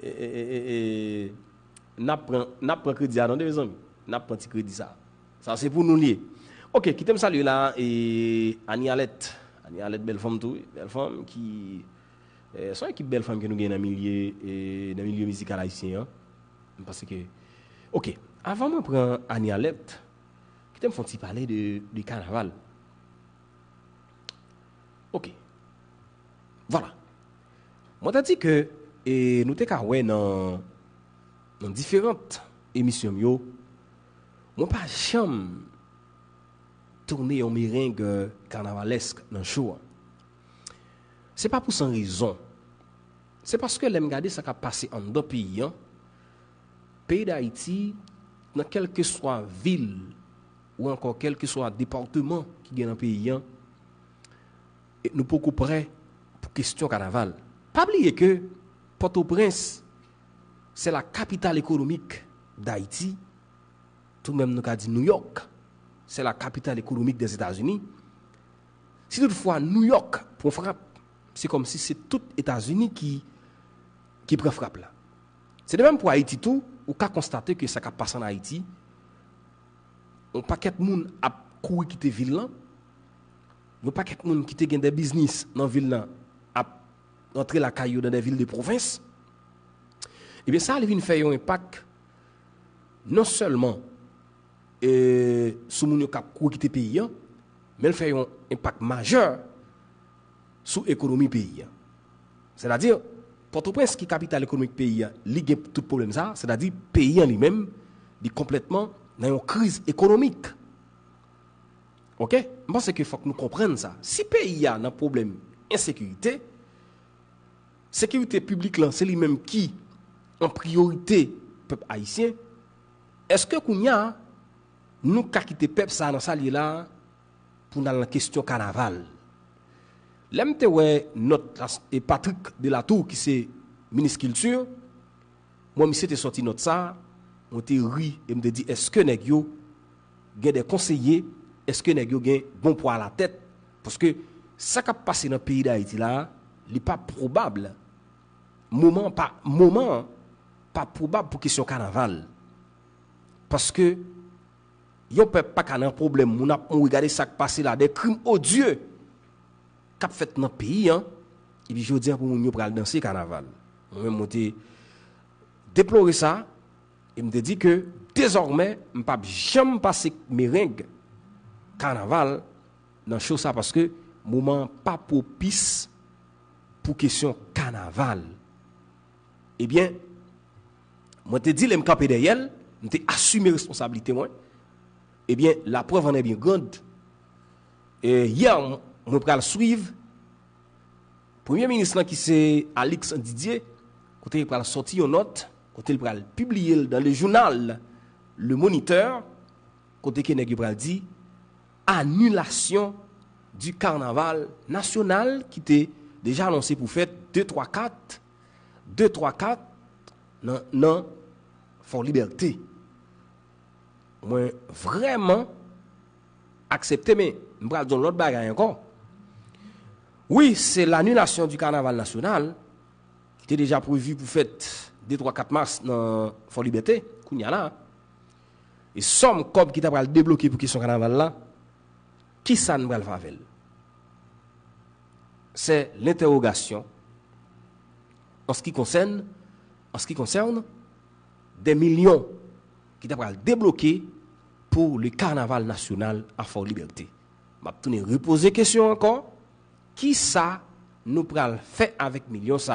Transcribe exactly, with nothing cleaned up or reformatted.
e, e, e, e, n ap pran, n ap pran kredi a non, de mezanmi. N ap pran ti kredi sa. Sa se pou nou l ye. Ok, kite m salye la, e, Annie Alette. Annie Alette, bèl fanm tou, wi. Bèl fanm ki, e, se yon ekip bèl fanm ke nou gen nan milye, e, nan milye mizikal ayisyen an. M panse ke, ok, avan mwen pran Annie Alette, kite m fè yon ti pale de, de kanaval. Ok. Vwala. Mwen te di ke, e, nou te ka wè nan, nan diferan emisyon m yo, mwen pa janm tounen yon mereng, e, kanavalèsk nan show a. Se pa pou san rezon. Se paske lè m gade sa k ap pase anndan peyi an, peyi Dayiti, nan kèlkeswa vil ou ankò kèlkeswa depatman ki gen nan peyi an, e nou poko prè pou kesyon kanaval. Pa bliye ke Pòtoprens, se la capitale économique d'Haïti, tou menm nou ka di New York, se la capitale économique des États-Unis. Si toutfwa New York pran frap, se kòmsi se tout Etazini ki, ki pran frap la. Se de menm pou Ayiti tou, ou ka konstate ke sa k ap pase ann Ayiti, yon pakèt moun ap kouri kite vil lan, yon pakèt moun ki te gen de biznis nan vil lan ap rantre lakay yo nan de vil de pwovens. Ebyen, sa li vin fè yon enpak non sèlman, e, sou moun yo k ap kouri kite peyi an, men l fè yon enpak majè sou ekonomi peyi an. Sètadi, Pòtoprens ki kapital ekonomik peyi an, li gen tout pwoblèm sa, sètadi peyi an li menm, li konplètman nan yon kriz ekonomik. Ok? M panse ke fòk nou konprann sa. Si peyi a nan pwoblèm ensekirite, sekirite piblik lan, se li menm ki an priyorite pèp ayisyen, èske kounye a, nou ka kite pèp sa a nan sa l ye la a pou n al nan kesyon kanaval? Lè m te wè nòt la, e Patrick Delatour, ki se minis kilti, mwen, misye te sòti nòt sa a, mwen te ri e m te di, èske nèg yo gen de konseye, èske nèg yo gen bon pwa latèt? Paske sa k ap pase nan peyi Dayiti la a, li pa pwobab. Moman pa, moman an pa pwobab pou kesyon kanaval. Paske yon pèp pa ka nan pwoblèm, moun ap mouri, gade sa k pase la, de krim odye k ap fèt nan peyi an, epi jodi an pou moun yo pral danse kanaval. Mwen menm, mwen te deplore sa, e m te di ke dezòmè, m p ap janm pase mereng kanaval nan show sa, paske moman an pa pwopis pou kesyon kanaval. Ebyen, mwen te di, lè m kanpe dèyè l, m te asime responsablite mwen. Ebyen, la preuve en est bien grande. E yè, mwen pral swiv Premye minis lan, ki se Alix Didier, kote li pral sòti yon nòt, kote li pral pibliye l dans le journal Le Moniteur, kote ke nèg yo pral di, annulation du carnaval national ki te deja anonse pou fèt de twa kat, de twa kat nan, nan Fò Libète. Mwen vrèman aksepte, men m pral di yon lòt bagay ankò. Wi, se l'annulation du carnaval national ki te deja previ pou fèt de twa kat mas nan Fò Libète, kounye a la. E sòm kòb ki ta pral debloke pou kesyon kanaval la, kisa n pral fè avè l? C'est l'interrogation en ce qui concerne, en ce qui concerne des millions ki ta pral debloke pou le carnaval national à Fort Liberté. M ap tounen repoze kesyon ankò, kisa nou pral fè avèk milyon sa?